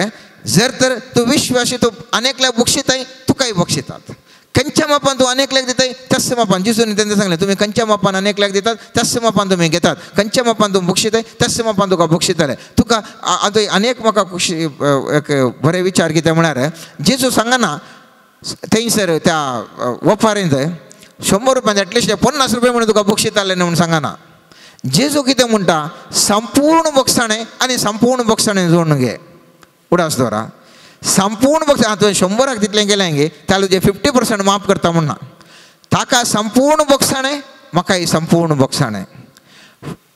जर तर तूं विश्वासी, तूं अनेकल्याक बक्षिताय, तुकाय बक्षितात. खंयच्या मापान तूं अनेकल्याक दिताय त्याच मापान जेजून तेंकां सांगलें, तुमी खंयच्या मापान अनेकल्याक दितात त्याच मापान तुमी घेतात, खंयच्या मापान तूं बक्षिताय त्याच मापान तुका बक्षितले. तुका आतां अनेक म्हाका एक बरे विचार कितें म्हळ्यार जेजू सांगना थंयसर त्या वपारींत 100 रुपयांत एटलिस्ट 50 रुपया म्हणून तुका बक्षिताले न्हू म्हूण सांगना. जेजू कितें म्हणटा, संपूर्ण बक्षाणें आनी संपूर्ण बक्षाणें जोडून घे. उडास दवरा, संपूर्ण बक्षां तुवें 100 तितलें गेलें गे, त्याला तुजें 50% माफ करता म्हण ना. ताका संपूर्ण बक्षाणें, म्हाकाय संपूर्ण बक्षाणें.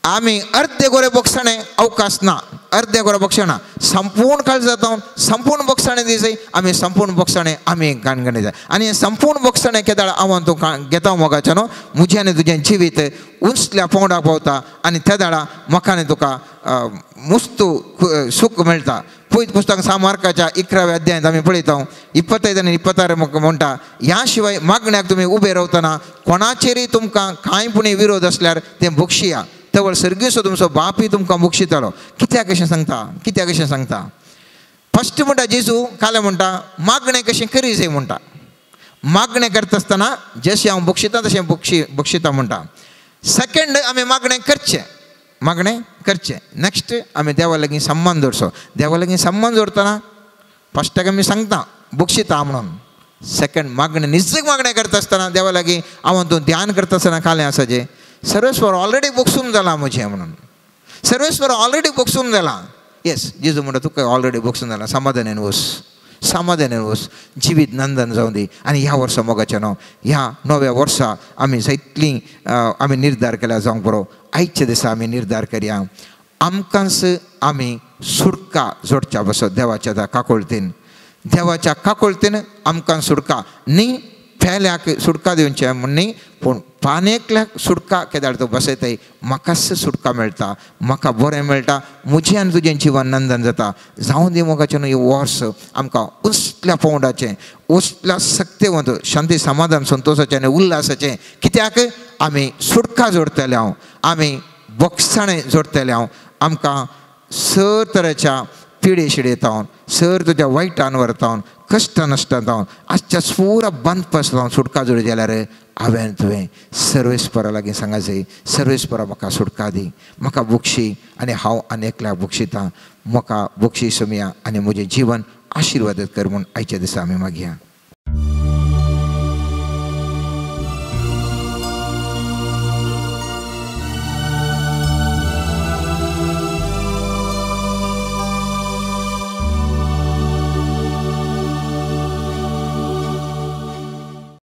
आमी अर्दे गोरे बक्षाणें अवकाश ना, अर्दे गोरे बक्षाणा संपूर्ण काळ जाता, संपूर्ण बक्षाणें दिसय आमी संपूर्ण बक्षाणें आमी काणगणी जाय. आनी संपूर्ण बक्षाणें केदाळ हांव तूं घेता मोगाचें न्हू, म्हजें आनी तुजें जिवीत उंचल्या पांवड्याक पावता आनी त्या दाडा म्हाका आनी तुका मुस्तू सूख मेळटा. पयत पुस्तक 6 मार्काच्या 11व्या अध्यायांत आमी पळयता 25 आनी 26 म्हणटा, ह्या शिवाय मागण्याक तुमी उबे रावतना कोणाचेरय तुमकां कांय पुणी विरोध आसल्यार तें बक्षिया, तवळ सर्गेचो तुमचो बापूय तुमकां बक्षितलो. कित्याक अशें सांगता? कित्याक अशें सांगता? फस्ट म्हणटा जेजू कालें म्हणटा मागणें कशें करी जाय म्हणटा. मागणें करता आसतना जशें हांव बक्षिता तशें बक्षिता म्हणटा. सेकेंड आमी मागणें करचें, मागणें करचें. नेक्स्ट आमी देवा लागीं संबंद दवरचो. देवा लागीं संबंद दवरतना फस्टाक आमी सांगता बक्षिता म्हणून. सेकेंड मागणें निजक मागणें करता आसतना देवा लागीं हांव तूं ध्यान करता आसतना कालें आसा जें सर्वेस्वर ऑलरेडी बक्षून जाला म्हजें म्हणून, सर्वेस्वर ऑलरेडी बक्षून जाला. येस जेजू म्हणटा तुका ऑलरेडी बक्षून जाला, समाधानान वस, समाधानान वस, जिवीत नंदन जावं दी. आनी ह्या वर्सा मोगाचें न्हू, ह्या नव्या वर्सा आमी जायतलीं आमी निर्धार केल्या जावंक बरो. आयच्या दिसा आमी निर्धार करया, आमकांच आमी सुटका जोडच्या बसत देवाच्या त्या काकुळतीन, देवाच्या काकुळतीन आमकां सुटका न्ही, पेल्याक सुटका दिवचें म्हूण न्ही, पूण पानेकल्याक सुटका केदाळ तूं बसयताय, म्हाकाच सुटका मेळटा, म्हाका बरें मेळटा, म्हजें आनी तुजें जिवन नंदन जाता. जावं दी मोगाचें न्हू, हें वर्स आमकां उंचल्या पांवड्याचें, उंचल्या सक्तेवंत, शांती समाधान संतोशाचें आनी उल्हासाचें. कित्याक आमी सुटका जोडटले हांव, आमी बक्षाणें जोडटले हांव. आमकां सर तरेच्या पिडे शिडे जावन, सर तुज्या वायटान व्हरतावन, कश्ट नश्टान जावन, आजच्या पुरा बांदपास जावन सुटका जोडी जाल्यार हांवें तुवें सर्वेस्परा लागीं सांगा जाय, सर्वेस्परा म्हाका सुटका दी, म्हाका बक्षी आनी हांव आनी एकल्याक बक्षितां, म्हाका बक्षी सोमया आनी म्हजें जिवन आशिर्वादीत कर म्हूण आयच्या दिसा आमी मागया.